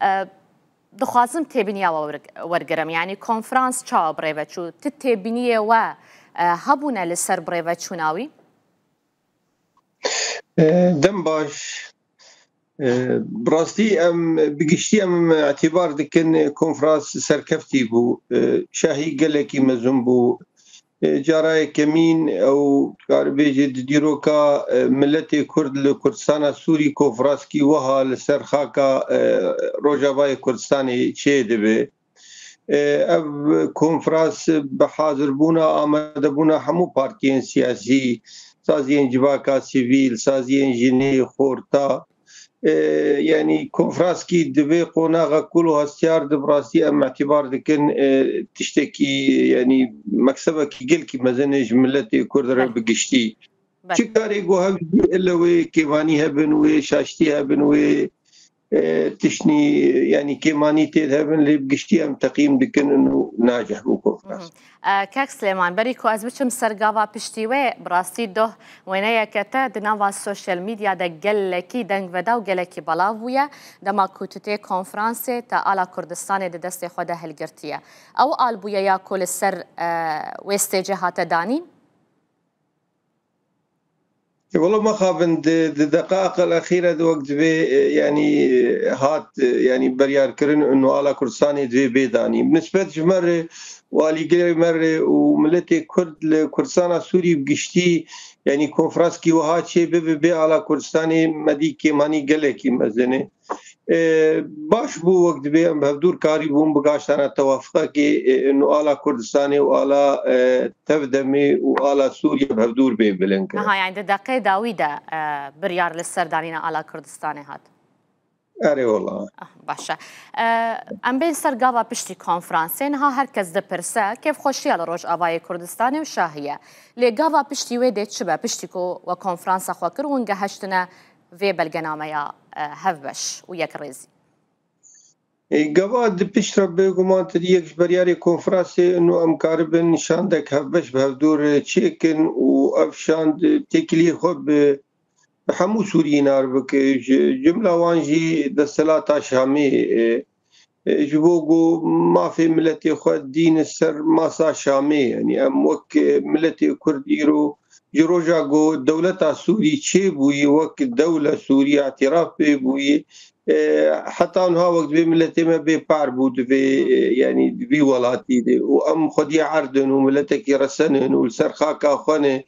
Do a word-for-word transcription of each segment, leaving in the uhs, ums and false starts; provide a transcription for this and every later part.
E, dixwazim têbiniya we werg-, wergirim. Yanî konferans çawa bi rê ve çû? Ti têbiniyê we, e, hebûne li ser bi rê ve çûna wî? E, dem baş. E, bi rastî em, bi giştî em îtibar dikin, e, konferans serkeftî bû. E, şahî gelekî mezin bû. E, cara yekemîn ew, dikarî bêjî, di dîroka, e, miletê Kurd li Kurdistana Sûrî konferanskî wiha li ser xaka, e, Rojavayê Kurdistanê çêdibe. E, ev konferans bi hazirbûna, amadebûna hemû partiyên siyasî, saziyên civaka sivîl, saziyên jinê, xorta, e, yanî konferanskî di vê qonaxa kul û hestiyar de bi rastî em îtibar dikin, e, tiştekî, yanî meksebekî gelkî mezin e ji miletê Kurd re Belê. bi giştî. Belê. Çi karê ku hev jî ile wê kêvanî hebin, wê şaştî hebin, wê, e, tiştnî, yanî kêmanî tê de hebin, lê bi giştî em teqîm dikin û nacih bû konferans. Mhm. E, Kek Silêman, berî ku ez biçim ser gava piştî wê, bi rastî doh wêneyeke te di nava sosyal medya de gelekî dengveda û gelekî belav bûye, dema ku tu tê konferansê te ala Kurdistanê di destê xwe de hilgirtiye. Ew al bûye ya ku li ser, e, wê stêcê hate danîn? E, wela mexabin di, di deqaiqil exîre de wek divê, e, yanî, e, hat, e, yanî beryarkirin û ala Kurdistanê divê bê danîn. Bi nisbet ji me re û alîgirê me re û miletê Kurd li Kurdistana Sûrî bi giştî, yanî konferanskî wiha çê bibe bê ala Kurdistanê me dî kêmanî gelekî mezin e. E, baş bû, wek divê em bi hevdûr karîbûn bigaştana tewafiqekê, e, û ala Kurdistanê û ala, e, Tevdemê û ala Sûriye bi hevdûr bê bilind kirin. Aha, yani di deqê dawî de, e, biryar li ser danîna ala Kurdistanê hat. Erê wela. Ah, baş e. E, em bên ser gava piştî konferansê. Niha her kes dipirse, kêfxweşiya li Rojavayê Kurdistanê û şahiye. Lê gava piştî wê dê çi be? Piştî ku we konferansa xwe kir û hûn geheştine vê belgenameya, e, hevbeş û yekrêzî. E, gava di pişt re bêguman tedî yek ji beryarê konferansê û em karibin şandek hevbeş bi hevdûr çêkin û ev şand têkiliyê xwe bi, bi hemû Sûriyê nar bike. Ji cumla wan jî desthilata Şamê, e, e, ji bo ku mafê miletê xwe dîne ser masa Şamê. Yanî em wek, e, miletê Kurd îro ji roja ku dewleta Sûrî çêbûyî, wek dewle Sûrî îtiraf pê bûyî, e, heta niha wek divê miletê me bêpar bû divê, e, yanî di vî welatî de. Û em xwediyê erd in û miletekî resen in û li ser xaka xwe ne.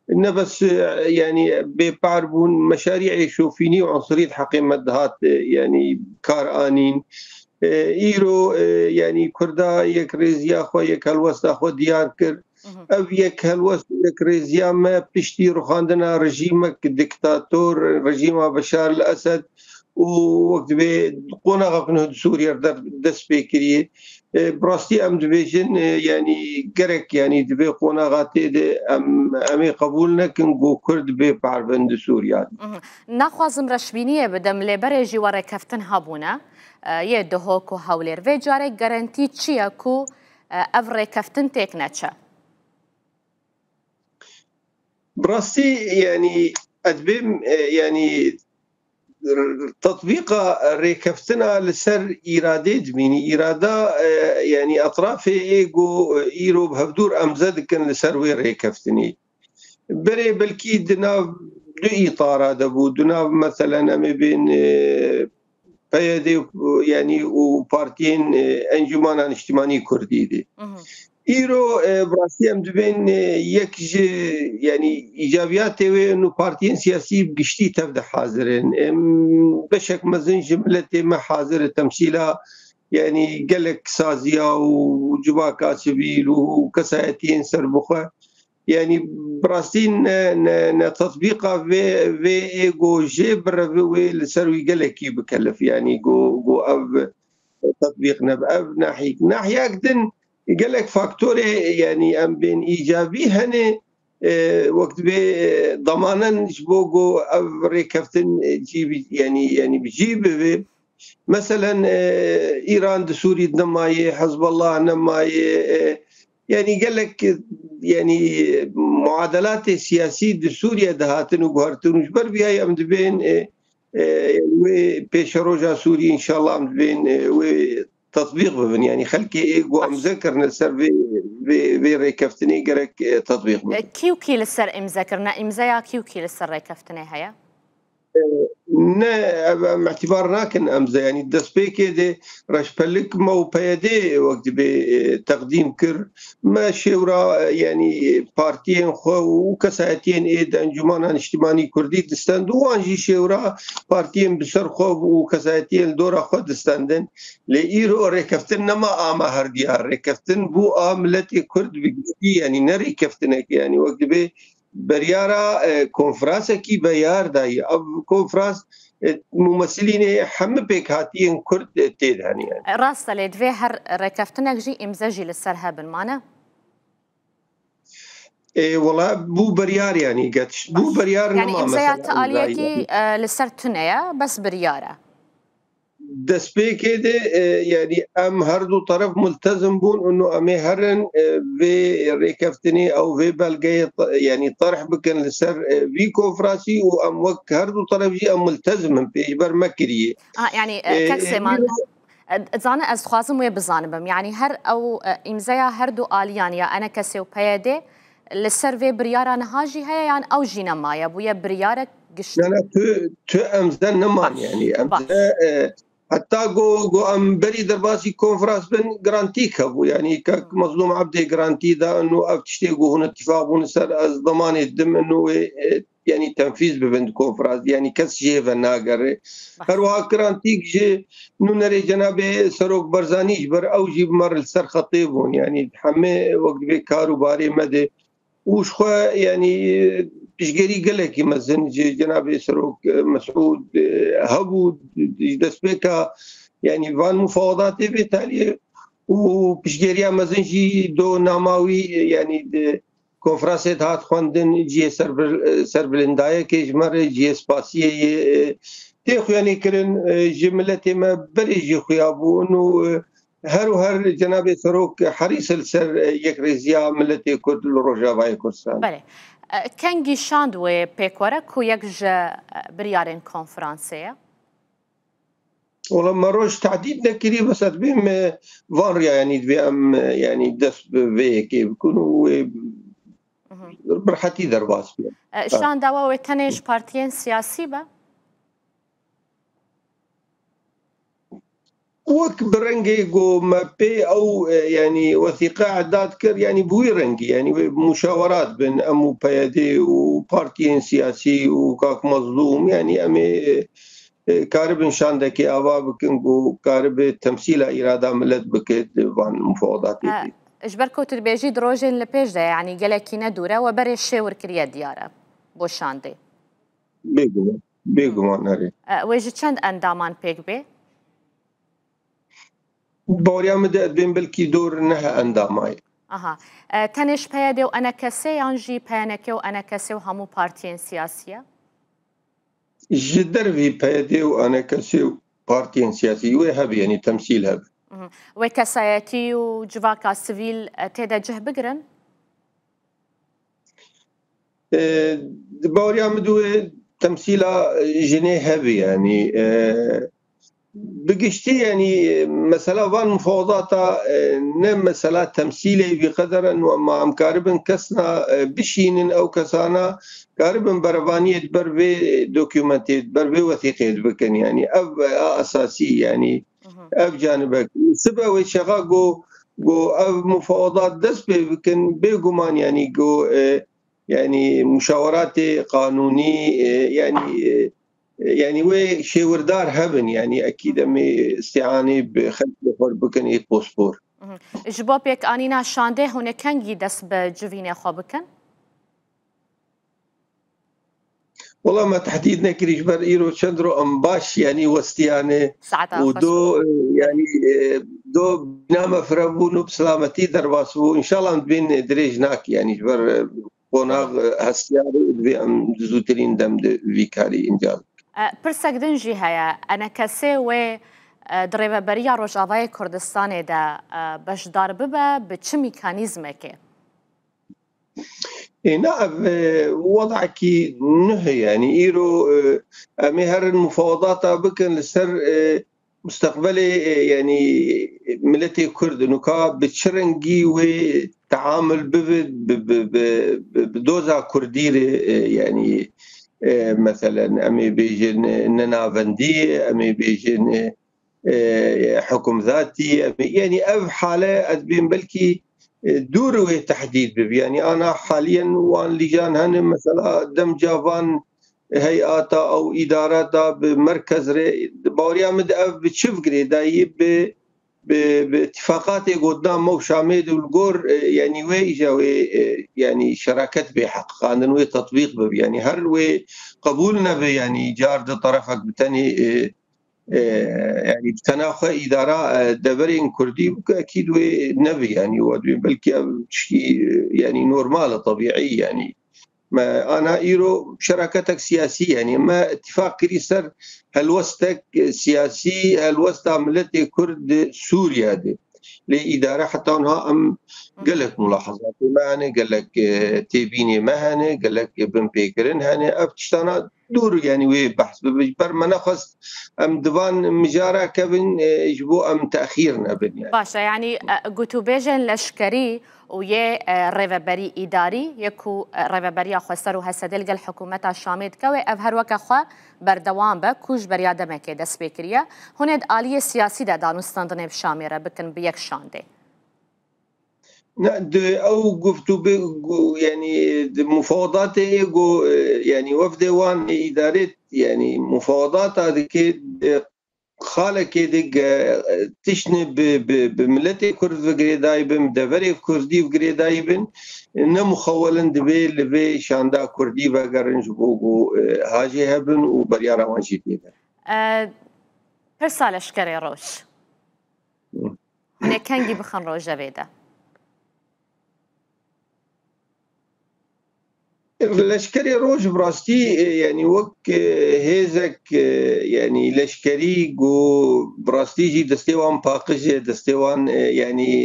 Ne bes, e, yanî bêpar bûn, meşarî'ê şofînî û unsurî di heqê me dihat, e, yanî kar anîn. E, îro, e, yanî Kurda yekrêziya xwe, yekhelwesta xwe diyar kir. Mhm. Ev yekhelwest û yekrêziya me piştî rûxandina rejîmek diktator, rejîma Beşar el Esed û wek divê qonaxa ku niha di Sûriye re der-, dest pê kiriye. E, bi rastî em dibêjin, e, yanî gerek, yanî di vê qonaxa tê de em, em ê qebûl nekin ku Kurd bê parvin di Sûriye de. Mhm. Naxwazim reşbîniyê bidim, lê berê jî we rêkeftin hebûne, e, yê Duhok û Hewlêr. Vê carê garantî çi ye ku, e, ev rêkeftin têk neçe? Bi rastî, yanî, ez dibêm, e, yanî, r-, tatbîqa rêkeftina li ser îradê dimînî. Îrada, e, yanî, etrafê ê ku, e, îro bi hevdûr emze dikin li ser wê rêkeftinî. Berê belkî di nav du îtara de bû, di nav, meselen, em ê bên, e, P Y D, yanî, û partiyên, e, Encûmena Niştimanî Kurdî de. Mhm. Îro, e, bi rastî em dibên, e, yek ji, yanî, îcabiyatê wê û partiyên siyasî bi giştî tev de hazir in. Em, beşek mezin ji miletê me hazir e temsîla, yanî, gelek saziya û civaka sivîl û kesayetiyên serbixwe. Yanî bi rastî ne, ne, ne tatbîqa vê, vê ê ku jê bireve wê li ser wî gelekî bikelif. Yanî ku, ku ev tatbîq nebe. Ev nahîk. Nahiyek din gelek faktorê, yanî em bên îcabî hene, e, wek dibê, e, damanen ji bo ku ev rêkeftin, e, cî bi, yanî, yanî bi cî bibe. Meselen, e, Îran di Sûrî de nemaye, Hezbollah nemaye, e, yanî gelek, yanî muadelatê siyasî di Sûriye de hatin û guhertin û ji ber viyayê em dibên, e, e, wê pêşeroja Sûrî înşallah em dibên, e, wê tetbîq bibin. Yanî xelkê ê ku emze kirine ser vê, vê, vê rêkeftinê gerek, e, tetbîq bibin. E, kî û kî li ser îmze kirine? Îmzeya kî û kî li ser rêkeftinê heye? E, ne, ev em îtîbar nakin emze. Yanî destpêkê de Reşpelik me û P Y D wek dibê, e, teqdîm kir. Me şêwra, e, yanî partiyên xwe û kesayetiyên ê di Encûmana Niştimanî Kurdî distend û wan jî şêwra partiyên bi ser xwe û kesayetiyên li dora xwe distendin. Lê îro rêkeftin nema a me herdiyar. Rêkeftin bû a miletê Kurd bi giştî, yanî ne rêkeftinek, yanî wek dibê beryara, e, konferasekî beyar dayî. Ev konferans, e, mumesilînê hemî pêkhatiyên Kurd, e, tê de hene yani. Rast e, lê divê her rêkeftinek jî îmze jî li ser hebin, mane? E, wela bû beryar yani, get-, bû beryar. Yani nema îmzeya mesela ti aliyekî, e, li ser tune ye, bes biryar e. Destpêkê de, e, yanî em her du teref multezim bûn û em ê herin, e, vê rêkeftinê ew vê belgeyê te-, yanî terh bikin li ser, e, vî konferansî û em wek her du teref jî em multezim in pê ji ber me kiriye. A, yanî, e, E, kek e, Sêman, îro e, dizane ez dixwazim wê bizanibim. Yanî her ew, e, îmzeya her du aliyan ya ENKSê û PYDê li ser vê biryara niha jî heye yan ew jî nemaye, bûye biryarek giştî? Ne, ne, tu, tu emze neman. Baş, yanî emze, baş. E, heta go, go em berî derbasî konferans bin, grantîk hebû. Yanî kek Hmm. Mezlûm Ebdê grantî da, û ev tiştê ku hûn îtîfaq bûn ser, ez demanê didim, û wê, e, yanî tenfîz bibin di konferans, yanî kes jê ve nagere. Baş. Her wiha grantîk ji nûnerê cenabê Serok Barzanî ji ber ew jî bi me re li ser xetê bûn. Yanî hemê wek divê kar û barê me de û ji xwe, yanî, piştgirî gelekî mezin ji cenabê Serok, e, Mesûd, e, hebû ji destpêka, yanî, van mufawedatê vê taliyê û piştgiriya mezin jî do nama wî, e, yanî, di konferansê dihat xwendin, cihê serbil-, e, serbilindayekê ji me re, cihê spasiyê yê, e, tê xuyanî kirin, e, ji miletê me berê jî xuya bûn û, e, Her û her cenabê Serok herîs li ser, e, yekrêziya miletê Kurd li Rojavayê Kurdistan. Belê. E, kengî şand wê pêk were ku yek ji, e, biryarên konferansê ye? Wala me roj tehdîd nekirî, bes ez dibêm, e, van riya, yanî divê em, e, yanî dest bi vê yekê bikin û wê Mhm. bi rehetî derbas bikin. E, Ha. Şanda we wê tenê ji partiyên siyasî be? Wek bi rengê ku me pê ew, e, yanî wesîqe e'dad kir, yanî bi wî rengî, yanî wê muşawerat bin, em û PYD û partiyên siyasî û kak Mazlûm, yanî em ê, e, karibin şandekê ava bikin ku karibe temsîla îrada milet bike di van mufawedatê de. E, ji ber ku tu dibêjî di rojên li pêş de, yanî gelekî ne dûr e, we berê şêwir kiriye diyar e bo şandê. Bêguman, bêguman erê. E, wê ji çend endaman pêk bê? Baweriya min de ez dibêm belkî dor neh endama ye. Aha. E, tenê ji PYD û ENKSê yan jî PNK û ENKSê û hemû partiyên siyasî ye? Ji dervî PYD û ENKSê û partiyên siyasî wê hebe, yanî temsîl hebe. Mhm. Wê kesayetî û civaka sivîl, e, tê de cih bigirin? E, di baweriya min de wê temsîla jinê hebe, yanî, e, bi giştî, yanî, mesela van mufawadata, e, ne mesela temsîlê vî qeder in, û ema em karibin kesna, e, bişînin, ew kesana karibin berevaniyê di ber vê dokumentê, di ber vê wesîqê dibikin, yanî ev, e, a esasî, yanî Mhm. ev canibek. Sibe wê çaxa go, go ev mufawadat dest pê bikin, bêguman, yanî go, e, yanî muşaweratê qanûnî, e, yanî, e, yanî wê şêwirdar hebin, yanî ekîd em ê îstîanê bi xelkê xwe bikin ê pospor. Mhm. Ji bo pêkanîna şandê hûn ê kengî dest bi civînê xwe bikin? Wela me tehdîd nekirî, ji ber îro çend ro em baş, yanî westiyane Saeta û xweş do, bû. e, yanî, e, do bîna me fireh bûn û bi silametî derbas bû. Înşallah em dibên dirêj nakî, yanî ji ber, e, qonax, e, hestiyar û divê em di zûtirîn dem de vî karî înca bikin. E, pirsek din jî heye. ENKSê wê, e, di Rêveberiya Rojavayê Kurdistanê de, e, beşdar bibe, bi çi mîkanîzmekê? Ê, na, ev, e, wedekî nuh e, yanî îro, e, em ê herin mufawedata bikin li ser, e, mustaqbelê, e, yanî miletê Kurd nuka bi çi rengî wê teamul bibe bi, bi, bi, bi, bi doza Kurdî re, e, yanî, e, meselen em ê bêjin, e, nenavendî, em ê bêjin, e, e, hukimzatî, em ê, yanî ev hale ez dibêm belkî, e, dûr wê tehdîd bibe. Yanî ana haliyen wan lîjan hene, mesela demca van heyata ew îdarata bi merkez re, baweriya min de ev bi çi girêdayî, bi, bi, bi îtîfaqatê gotina me û Şamê de û li gor, e, yanî wê îja wê, e, yanî şeraket bê heqîqandin wê tetbîq bibe. Yanî her wê qebûl nebe, yanî car di terefek bi tenê, e, e, yanî bi tena xwe îdara, e, deverên Kurdî bike, ekîd wê nebe, yanî we dibê belkî ev tişkî, e, yanî normal e, tebîî, yanî. Me ana îro şeraketek siyasî, yanî me îtîfaq kirî ser helwestek, e, siyasî, helwesta miletê Kurd di Sûriye de. Lê îdare heta niha em gelek mulahazatê me hene, gelek, e, têbînê me hene, gelek binpêkirin hene. Ev tiştana dûr, yanî wê behs bibe. Ji ber me nexwest em di van mijara kevin, e, ji bo em texîr nebin, yanî. Baş e, yanî, e, gotûbêjên leşkerî û yê, e, rêveberî îdarî, yê ku, e, rêveberiya xweser û H S D li gel hikûmeta Şamê dike wê, ev her weke xwe berdewam be, ku ji beriya demekê dest pê kiriye. Hûn ê di aliyê siyasî de danûstandinê bi Şamê re bikin bi yek şandê. Ne, di ew guftûbê, gu-, yanî di mufawedatê ê gu, e, yanî wefdê wan ê îdarê, yanî mufawedata dike, e, xalekê de ge-, tiştine bi, bi, bi miletê Kurd ve girêdayî bin, bi deverê Kurdî ve girêdayî bin, ne muxewelin divê li vê şanda Kurdî vegerin ji bo ku, e, hajê hebin û beryara wan jî tê de. E, pirsa leşkerê roj. Hı. Hûn ê kengî bixin rojevê de? Leşkerê Roj bi rastî, e, yanî wek, e, hêzek, e, yanî leşkerî ku bi rastî jî destê wan paqij e, destê wan, e, yanî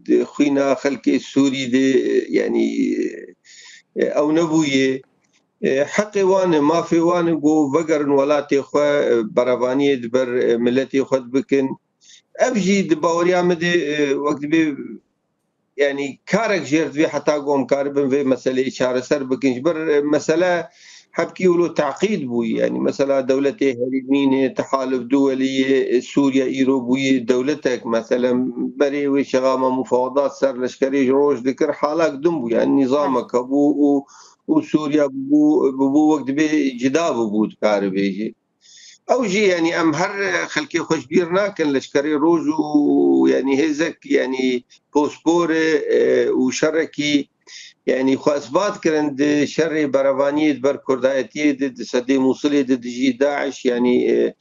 di xwîna xelkê Sûrî de, e, yanî, e, ew nebûye. E, heqê wan e, mafê wan e ku vegerin welatê xwe, e, berevaniyê di ber, e, miletê xwe de bikin. Ev jî di baweriya min de, e, wek dibê, yanî karek jêr divê heta ku em karibin vê meseleyê çareser bikin. Ji ber, e, mesele hebkî wilo teqîd bûyî. Yanî mesela dewletê herêmî ne, Tehaluf Duwelî yê, e, Sûriye îro bûyî dewletek. Mesela berê wê çaxa me mufawedat ser leşkerê ji roj dikir, halak din bû. Yanî nîzamek hebû û, û Sûriye bû, bû wek dibê cida bûbû, dikaribêjî. Ew jî, yanî em her xelkê xwe ji bîr nakin, leşkerê roj û, yanî hêzek, yanî pospor e, e, û şerekî, yanî xwe isbat kirin di şerê berevaniyê di ber Kurdayetiyê de, di sedê Mûsilê de dijî DAIŞ, yanî, e,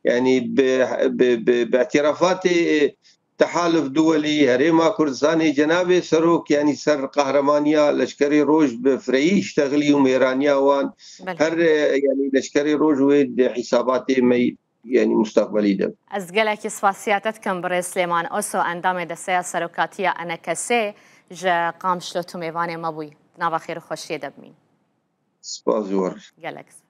yanî bi, bi, bi, bi îtîrafatê, e, Tehaluf Duwelî, Herêma Kurdistanê, cenabê Serok, yanî ser qehremanîya leşkerê roj bi fireyî îştexilî û mêraniya wan, belê, her, e, yanî leşkerê roj wê di hîsabatê me, yanî mustaqbelî de. Ez gelekî spasiya te dikim, birêz Silêman Oso, endamê Desteya Serokatiya ENKSê, ji Qamişlo tu mêvanê me bûyî. Di nava xêr û xweşiyê de bimîn. Spas ji we re. Gelek spas.